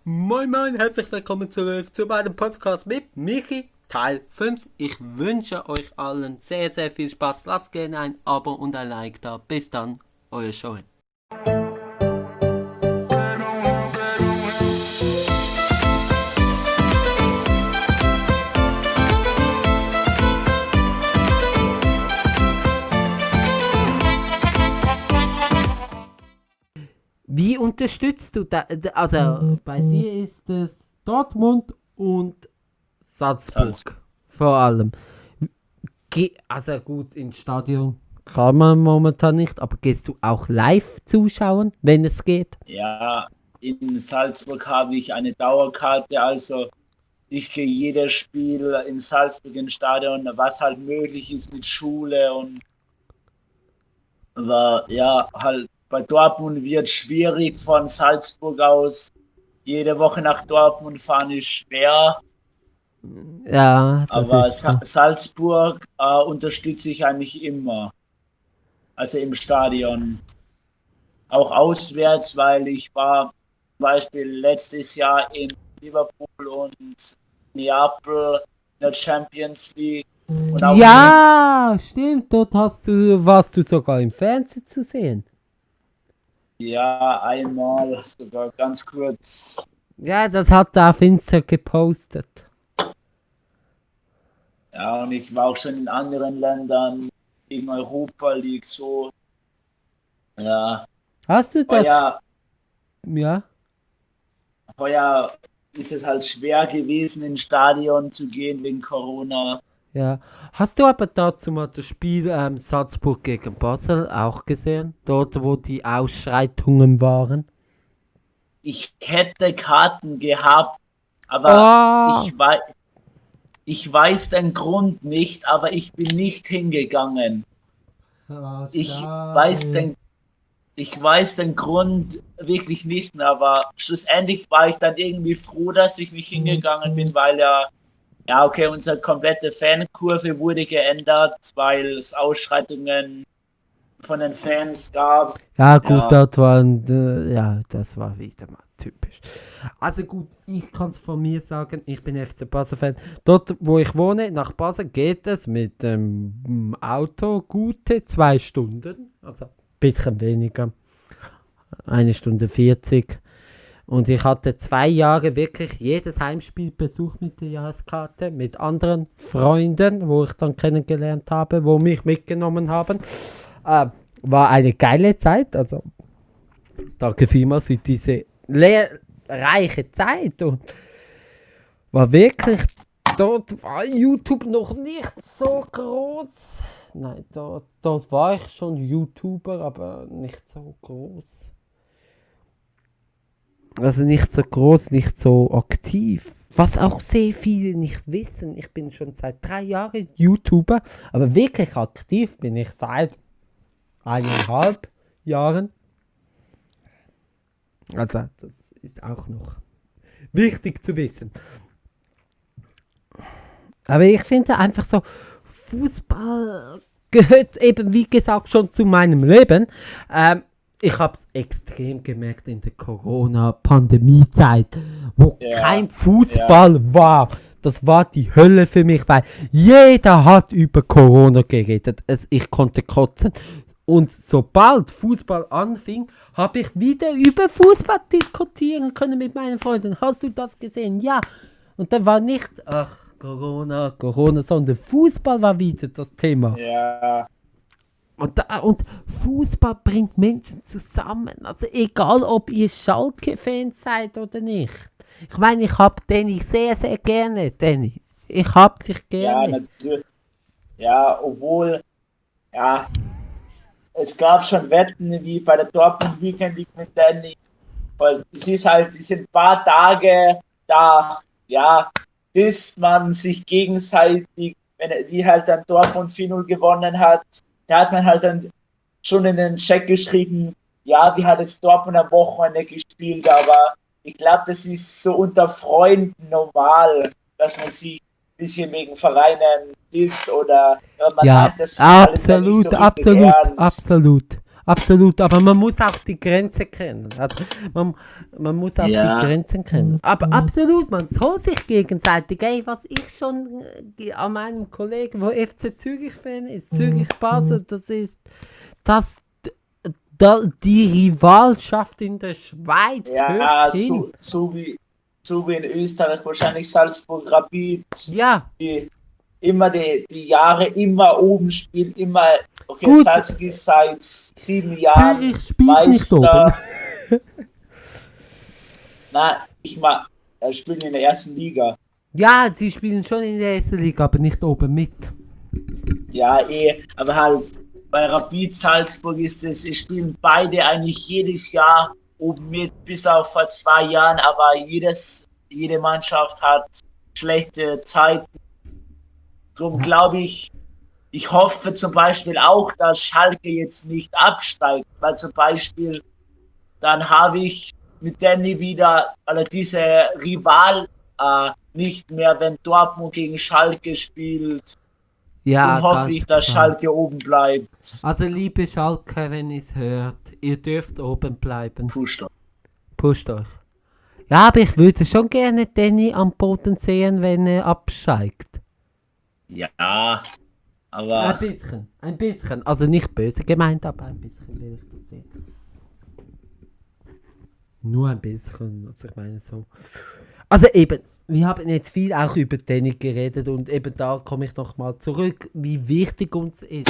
Moin Moin, herzlich willkommen zurück zu meinem Podcast mit Michi, Teil 5. Ich wünsche euch allen sehr, sehr viel Spaß. Lasst gerne ein Abo und ein Like da. Bis dann, euer Joel. Wie unterstützt du da? Also bei dir ist es Dortmund und Salzburg. Vor allem. Also gut, ins Stadion kann man momentan nicht, aber gehst du auch live zuschauen, wenn es geht? Ja, in Salzburg habe ich eine Dauerkarte, also ich gehe jedes Spiel in Salzburg ins Stadion, was halt möglich ist mit Schule aber ja, halt bei Dortmund wird schwierig von Salzburg aus. Jede Woche nach Dortmund fahren ist schwer, Ja, das aber ist so. Salzburg unterstütze ich eigentlich immer. Also im Stadion. Auch auswärts, weil ich war zum Beispiel letztes Jahr in Liverpool und Neapel in der Champions League. Und auch Ja, stimmt, dort warst du sogar im Fernsehen zu sehen. ja, einmal sogar ganz kurz. Ja, das hat er auf Insta gepostet. Ja, und ich war auch schon in anderen Ländern in Europa League so. Ja, Hast du das? heuer, Ja. heuer ist es halt schwer gewesen, ins Stadion zu gehen wegen Corona. Ja. Hast du aber dazu mal das Spiel Salzburg gegen Basel auch gesehen? Dort, wo die Ausschreitungen waren? Ich hätte Karten gehabt, aber Oh, ich weiß den Grund nicht, aber ich bin nicht hingegangen. Ich weiß schade. ich weiß den Grund wirklich nicht mehr, aber schlussendlich war ich dann irgendwie froh, dass ich nicht hingegangen bin, weil ja, okay, unsere komplette Fankurve wurde geändert, weil es Ausschreitungen von den Fans gab. Ja, gut, Ja, dort waren, ja, das war wieder mal typisch. Also gut, ich kann es von mir sagen, ich bin FC Basel-Fan. Dort, wo ich wohne, nach Basel, geht es mit dem Auto gute 2 Stunden. Also ein bisschen weniger. 1 Stunde 40. Und ich hatte 2 Jahre wirklich jedes Heimspiel besucht mit der Jahreskarte, mit anderen Freunden, wo ich dann kennengelernt habe, wo mich mitgenommen haben. War eine geile Zeit, also danke vielmals für diese lehrreiche Zeit und war wirklich, dort war YouTube noch nicht so groß. Nein, dort war ich schon YouTuber, aber nicht so groß. Also nicht so groß, nicht so aktiv. Was auch sehr viele nicht wissen. Ich bin schon seit 3 Jahren YouTuber, aber wirklich aktiv bin ich seit 1,5 Jahren. Also das ist auch noch wichtig zu wissen. Aber ich finde einfach so, Fußball gehört eben, wie gesagt, schon zu meinem Leben. Ich habe es extrem gemerkt in der Corona-Pandemie-Zeit, wo ja, kein ja, Fußball war. Das war die Hölle für mich, weil jeder hat über Corona geredet. Ich konnte kotzen. Und sobald Fußball anfing, habe ich wieder über Fußball diskutieren können mit meinen Freunden. Hast du das gesehen? Ja. Und dann war nicht, ach, Corona, sondern Fußball war wieder das Thema. ja, Und Fußball bringt Menschen zusammen. Also egal, ob ihr Schalke-Fans seid oder nicht. Ich meine, ich hab Danny sehr, sehr gerne, Danny. Ich hab dich ja, gerne. natürlich. Ja, obwohl, ja, es gab schon Wetten wie bei der Dortmund Weekend League mit Danny, weil es ist halt, die sind ein paar Tage da, ja, bis man sich gegenseitig, wie halt dann Dortmund 4-0 gewonnen hat, da hat man halt dann schon in den Check geschrieben, ja, wie hat jetzt Dortmund am Wochenende gespielt, aber ich glaube, das ist so unter Freunden normal, dass man sich ein bisschen wegen Vereinen ist oder man Ja, meint das alles ja nicht absolut, so richtig absolut, ernst. absolut. absolut. Aber man muss auch die Grenze kennen. Also man muss auch Ja. die Grenzen kennen. Aber absolut, man soll sich gegenseitig, was ich schon an meinem Kollegen, wo FC Zürich-Fan ist, Zürich-Basel, das ist die Rivalschaft in der Schweiz. Ja, hört hin. so wie in Österreich wahrscheinlich Salzburg Rapid, Ja, die immer die Jahre immer oben spielen, immer, okay, Gut. Salzburg ist seit 7 Jahren Zürich spielt nicht oben. Meister. Na, er spielt in der ersten Liga. Ja, sie spielen schon in der ersten Liga, aber nicht oben mit. Ja, aber halt bei Rapid Salzburg ist es, sie spielen beide eigentlich jedes Jahr oben mit, bis auf vor 2 Jahren, aber jede Mannschaft hat schlechte Zeiten. Darum glaube ich hoffe zum Beispiel auch, dass Schalke jetzt nicht absteigt, weil zum Beispiel dann habe ich mit Danny wieder, weil er diese Rival nicht mehr, wenn Dortmund gegen Schalke spielt. Ja, Dann hoffe ganz ich, dass klar. Schalke oben bleibt. Also liebe Schalke, wenn ihr es hört, ihr dürft oben bleiben. Pusht. Pusht euch. Ja, aber ich würde schon gerne Danny am Boden sehen, wenn er absteigt. Ja, Ein aber bisschen. Also nicht böse gemeint, aber ein bisschen will ich das sehen. Nur ein bisschen, also ich meine so. Also eben, wir haben jetzt viel auch über Danny geredet und eben da komme ich nochmal zurück, wie wichtig uns ist.